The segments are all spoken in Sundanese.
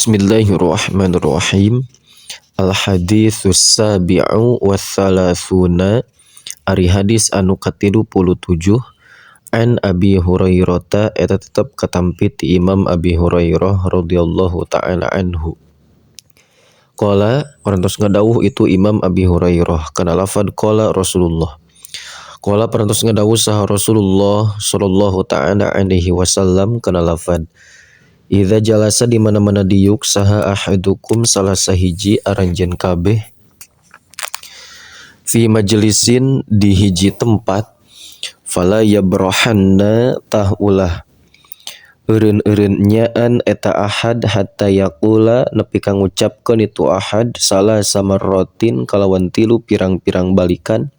Bismillahirrahmanirrahim. Al haditsus sabi'u wassalatsuna, ari hadis anu ka-37, an Abi Hurairah, eta tetep katampi ti Imam Abi Hurairah radhiyallahu taala anhu. Qala, parantos ngadawuh itu Imam Abi Hurairah kana lafad qala Rasulullah. Qala, parantos ngadawuh saha Rasulullah sallallahu taala alaihi wasallam kana lafad Idza jalasa, di mana-mana diuk saha ahadukum, salah sahiji aranjeun kabeh, fi majlisin, di hiji tempat, fala yabrahanna, tah ulah eureun-eureun nyaan eta ahad, hatta yaqula, nepi ka ngucapkeun itu ahad, salasa marratin, kalawan tilu pirang-pirang balikan,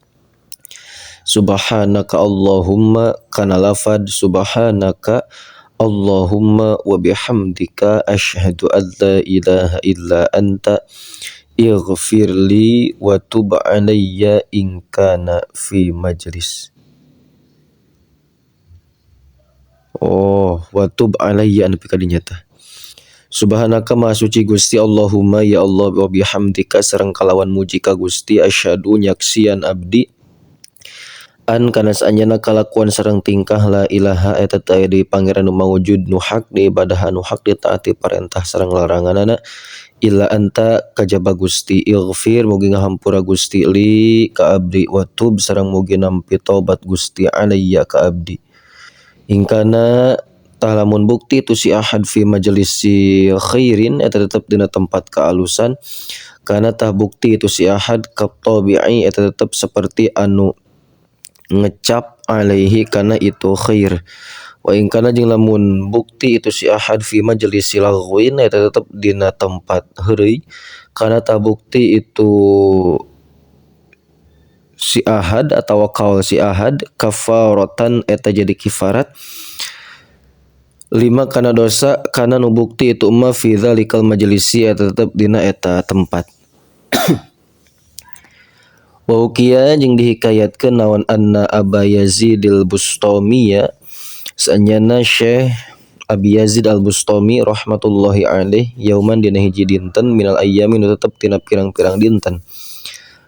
subhanaka Allahumma, kana lafad subhanaka Allahumma wa bihamdika asyhadu an la ilaha illa anta ighfirli wa tub alayya, in kana fi majlis. Oh, wa tub alayya nepi ka dinya tah. Subhanaka, maha suci Gusti, Allahumma, ya Allah, wa bihamdika, sareng kalawan muji ka Gusti, asyhadu, nyaksian abdi, an, kana saanjeunna kalakuan sareng tingkah, la ilaha, eta teu aya deui pangeran nu mawujud nu hak diibadahan, nu hak ditaati parentah sareng laranganana, illa anta, kajaba Gusti. Ighfir, mugi ngahampura Gusti, li, ka abdi, wa tub, sareng mugi nampi tobat Gusti, alayya, ka abdi. In kana, tah lamun bukti tu si ahad, fi majalisi khairin, eta tetep dina tempat kaalusan, kana, tah bukti itu si ahad, katabi'i, eta tetep seperti anu ngecap, alaihi, kana itu khair. Wa in kana, jeung lamun bukti itu si ahad, fi majalisi laghwin, eta tetep dina tempat heureuy, kana, tah bukti itu si ahad atawa kaul si ahad, kafaratan, eta jadi kifarat, lima, kana dosa, kana nu bukti itu ma fi dzalikal majlisi, eta tetep dina eta tempat. Wa hukiya, jeung dihikayatkeun naon, anna Aba Yazidil Bustamiya, saenyana Syekh Abi Yazid Al-Bustami rahmatullahi alaih, yauman, dina hiji dinten, minal ayyami, nu tetep tina pirang-pirang dinten,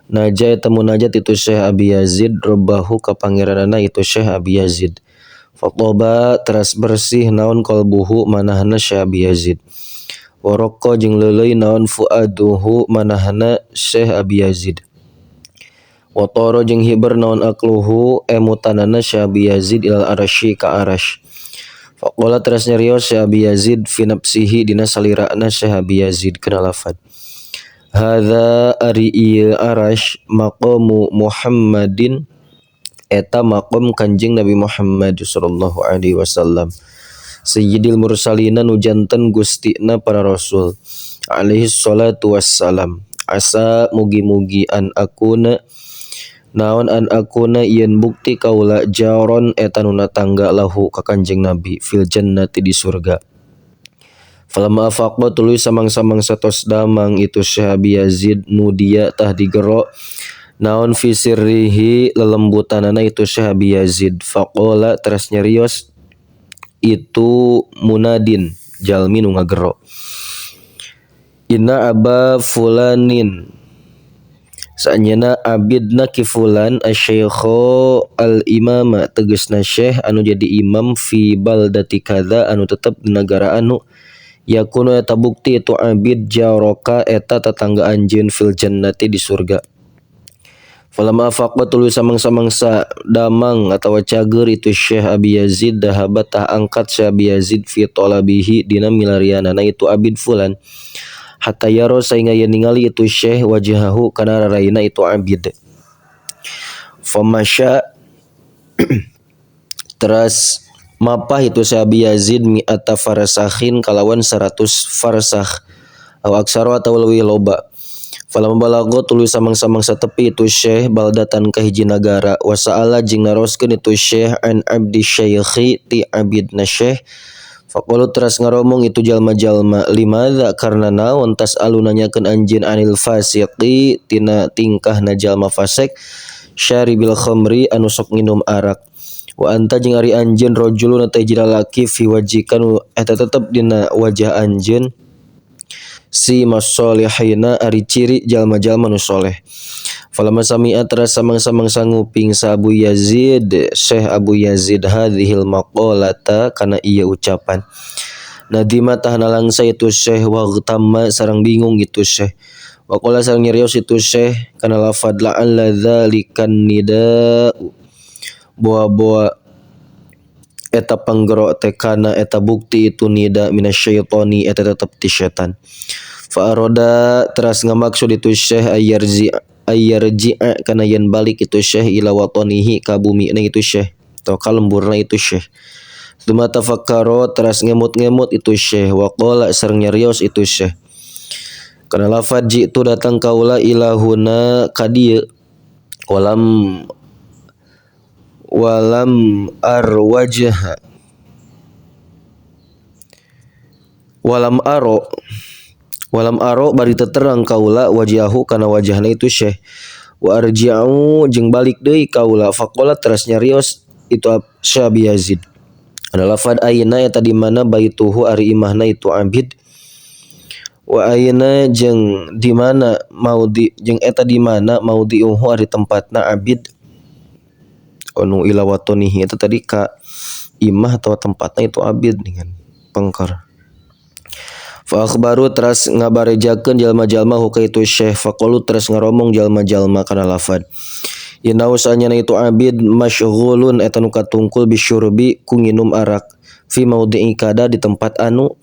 naja, eta munajat itu Syekh Abi Yazid, robbahu, ka pangeranana itu Syekh Abi Yazid. Fatoba, teras bersih naon, qalbuhu, manahna Syekh Abi Yazid, waraqqa, jeung leuleuy naon, fuaduhu, manahna Syekh Abi Yazid, watara, jeung hiber naon, aqluhu, emutanana Syekh Abi Yazid, ilal arasy, ka arasy. Faqala, teras nyarios Syekh Abi Yazid, fi nafsihi, dina salirana Syekh Abi Yazid, kana lafad hadza, ari ieu arasy, maqamu Muhammadin, eta maqam Kanjeng Nabi Muhammad sallallahu alaihi wasallam, sayyidil mursalina, nu janten gustina para rasul, alaihi salatu wassalam. Asa, mugi-mugi, an akuna naon, an akuna, yen bukti kaula, jaron, eta nu natangga, lahu, ka Kanjeng Nabi, fil jannati, di surga. Falamma afaqa, tuluy samang-samang satos damang itu Syekh Abi Yazid, nudia, tah digero naon, fi sirrihi, lelembutanana itu Syekh Abi Yazid. Faqala, teras nyarios itu munadin, jalmi nu ngagero, inna aba fulanin, saenyana abidna ki fulan, asyaikho al imama, tegesna syekh anu jadi imam, fi baldati kadza, anu tetep di negara anu, yakunu, eta bukti itu abid, jaroka, eta tetangga anjeun, fil jannati, di surga. Falamma afaqa, tuluy samang-samangsa damang atawa cager itu Syekh Abi Yazid, dahaba, tah angkat Syekh Abi Yazid, fi talabihi, dina milarianana itu abid fulan, hatta yaro, sehingga yen ningali itu Syekh, wajahahu, kana raraina itu abid. Famasya, teras mapah itu Syekh Abi Yazid, mi'ata farsakhin, kalawan 100 farsakh, aw aksaro, atau leuwih loba. Falamma balagha, tuluy samang-samang satepi itu Syekh, baldatan, ka hiji nagara, wasa'ala, jeung naroskeun itu Syekh, an abdi syaikhi, ti abidna Syekh. Faqalu, teras ngaromong itu jalma-jalma, limadza, karena naon, tas'alu, nanyakeun anjeun, anil fasiqi, tina tingkahna jalma fasik, syaribil khamri, anu sok nginum arak, wa anta, jeung ari anjeun, rajulun, eta hiji lalaki, fi wajhika, nu eta tetep dina wajah anjeun. Si masolihina ari ciri jalma-jalma nu soleh. Falamma sami'a teras samang-samangsa nguping sa Abu Yazid Syekh Abu Yazid hadhil maqalata kana ieu ucapan. Nadima tah nalangsa itu Syekh waghtamma sareng bingung itu Syekh. Waqala sareng nyarios itu Syekh kana lafad la'alla dzalikan nida'u boa-boa eta panggero teh kana eta bukti itu nida minasyaitoni eta tetep ti setan. Fa aroda teras ngamaksud itu Syekh ayyarji'a kana yen balik itu Syekh ila watanihi ka bumina itu Syekh atau ka lemburna itu Syekh. Tsumma tafakkara teras ngemut-ngemut itu Syekh waqala sareng nyarios itu Syekh kana lafad jitu datang kaula ilahuna ka dieu walam arwajha walam aro bari terang kaula wajahu kana wajahna itu Syekh wa arji'u jeung balik deui kaula faqala teras nyarios itu Syekh Abi Yazid kana lafad aina eta di mana baituhu ari imahna itu abid wa aina jeung di mana maudi jeung eta di mana maudiuhu ari tempatna abid anu ila watonihi itu tadi ka imah atau tempatna itu abid dengan pengker. Fa akhbaru teras ngabarejakeun jalma-jalma huka itu Syekh faqalu teras ngaromong jalma-jalma kana lafad inau sanyana itu abid masyghulun eta nu katungkul bisyurbi ku nginum arak fi maudhi'i kada di tempat anu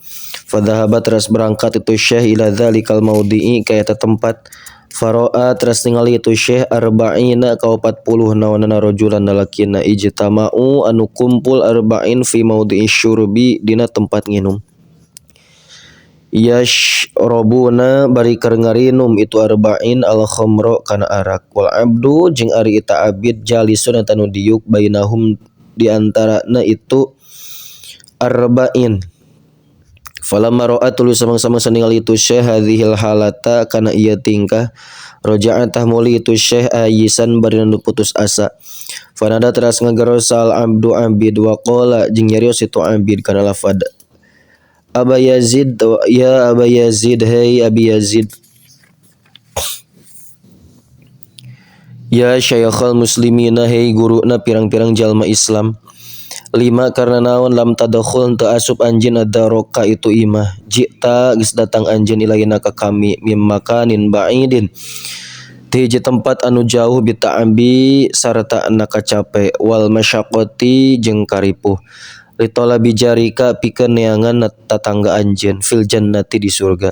fadhahaba teras berangkat itu Syekh ila dzalikal maudhi'i ka eta tempat faro'a teras ningali itu Syekh arba'ina ka 40 naonana rajulan lalakina ijtama'u anu kumpul arba'in fi maudhi'i syurbi dina tempat nginum yashrabuna bari keur ngarinum itu arba'in al khamra kana arak wal abdu jeung ari eta abid jalisun eta nu diuk bainahum di antarana itu arba'in. Falamma ra'a tuluy samang-samang ningali itu Syekh hadhil halata kana ieu tingkah roja'a tah muli itu Syekh ayisan bari nu putus asa. Fanada teras ngageros al abdu abid wa qala jeung nyarios itu abid kana lafad Aba Yazid ya Aba Yazid hey Abi Yazid ya syaikhal muslimina hey guruna pirang-pirang jalma Islam lima karena naon lam tadakhul teu asup anjeun ad-daroka itu imah jita geus datang anjeun ilaina ka kami mim makanin ba'idin ti hiji tempat anu jauh bita'abi sarta na kacape wal masyaqati jeung karipuh litola bijarika pikeun neangan tatangga anjeun fil jannati di surga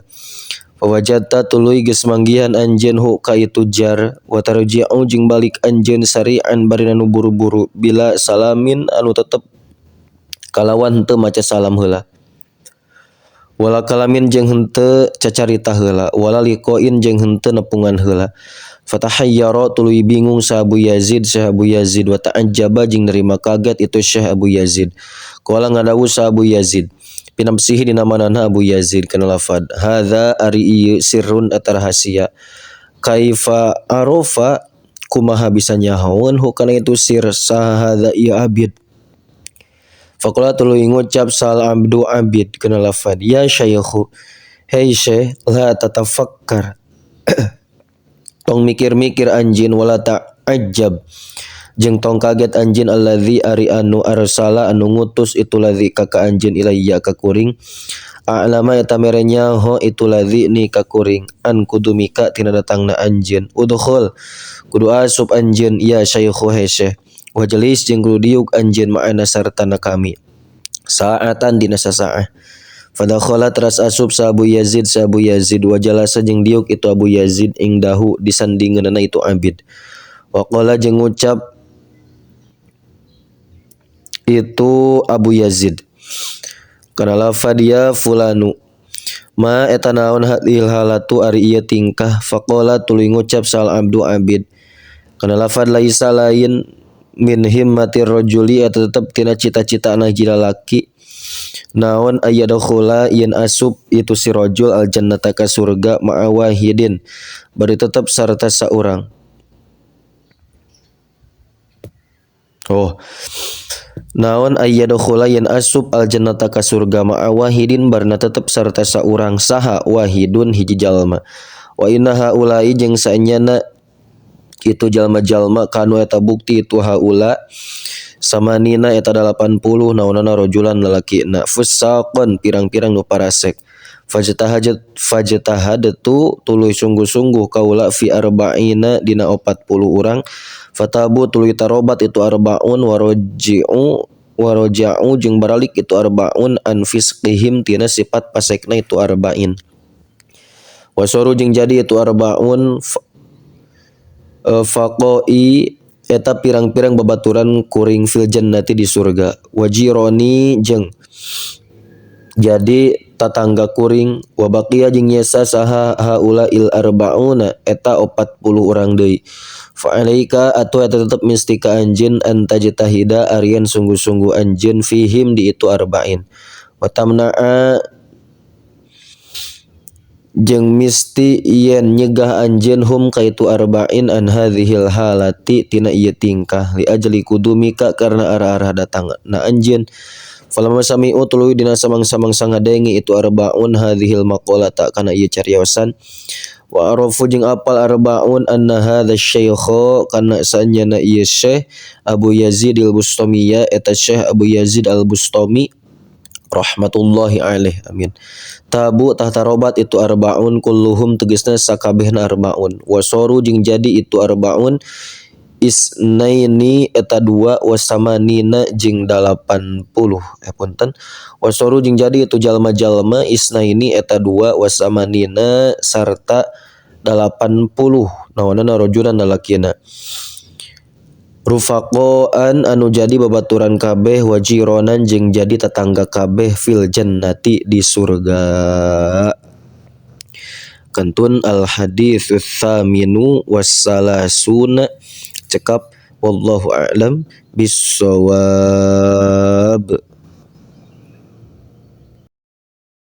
fawajadta tuluy geus manggihan anjeun hu ka itu jar wa tarji'u jeung balik anjeun sari'an bari nu buru-buru bila salamin anu tetep kalawan henteu maca salam heula wala kalamin jeung henteu cacarita heula wala liqoin jeung henteu nepungan heula fatahayyara tuluy bingung sa Abu Yazid Syekh Abu Yazid wa ta'ajjaba jeung nerima kaget itu Syekh Abu Yazid qala ngadawu sa Abu Yazid pinamsihi dina manana Abu Yazid kana lafad hadza ari ieu sirrun eta rahasia kaifa arafa kumaha bisa nyahoeun hukana itu sir saha hadza ieu abid faqala tuluy ngucap sal abdu abid kana lafad ya syaikhu hey syekh la tatafakkar tong mikir-mikir anjin wala ta'ajjab jeung tong kaget anjin alladzi ari anu arsala anu ngutus itu ladzi ka ka anjin ilayya ka kuring a'lama eta mere nyaho itu ladzi ni ka kuring an kudumika tina datangna anjin udkhul kudu asup anjin ya syaikhu he syekh wajelis jeung kudu diuk anjin ma'ana sartana kami saatan dina sasaah fadakhala teras asup sa Abu Yazid sa Abu Yazid wajalasa jeung diuk itu Abu Yazid ing dahu disandingeunana itu abid waqala jeung ngucap itu Abu Yazid kana lafad ya fulanu ma eta naon hadil halatu ari ieu tingkah faqala tuluy ngucap sal abdu abid kana lafad laisa lain min himmatir rajuli eta tetep tina cita-cita anak lalaki naon ayyadkhula yen asup itu si rajul al jannata ka surga ma'a wahidin bari tetep sarta saurang. Oh Naon ayyadkhula yen asup aljannata ka surga ma'a wahidin barna tetep sarta saurang saha wahidun hiji jalma. Wa inna haula'i jeung saenyana itu jalma-jalma kanu eta bukti itu haula samanina eta 80 naonana rajulan lalakina fusaqan pirang-pirang nu parasek. Fajtahadtu tuluy sungguh-sungguh kaula fi arba'ina dina 40 urang fatabu tuluy tarobat itu arbaun waraji'u waraja'u jeung baralik itu arbaun an fisqihim tina sifat pasekna itu arba'in wasoru jeung jadi itu arbaun faqoi eta pirang-pirang babaturan kuring fil jannati di surga wajironi jeung jadi tatangga kuring wabaqiya jeung nyesa saha haula il arbauna eta 40 urang deui. Fa alaika atuh eta tetep misti ka anjeun an tajtahida arian sungguh-sungguh anjeun fihim di itu arba'in wa tamna'a jeung misti yen nyegah anjeun hum ka itu arba'in an hadzihil halati tina ieu tingkah li ajli kudumika karena arah-arah datang na anjeun. Falamma sami'u tuluy dina samang-samangsa ngadengi itu arbaun hadzihil maqalata kana ieu cariosan wa arafu jeung apal arbaun anna hadza syaikha kana saenyana ieu Syekh Abu Yazid al-Bustamiyya eta Syekh Abu Yazid al-Bustami rahmatullahi alaih amin. Tabu tah tarobat itu arbaun kulluhum tegasna sakabehna arbaun wasoru jeung jadi itu arbaun isnaini eta dua wasamanina jeung 80 punten wasoru jeung jadi itu jalma-jalma isnaini eta dua wasamanina sarta 80 naonana rajulan lalakina rufaqaan anu jadi babaturan kabeh wajironan jeung jadi tetangga kabeh fil jannati di surga. Kantun al haditsus tsaminu wassalasuna cekap wallahu a'lam bissawab.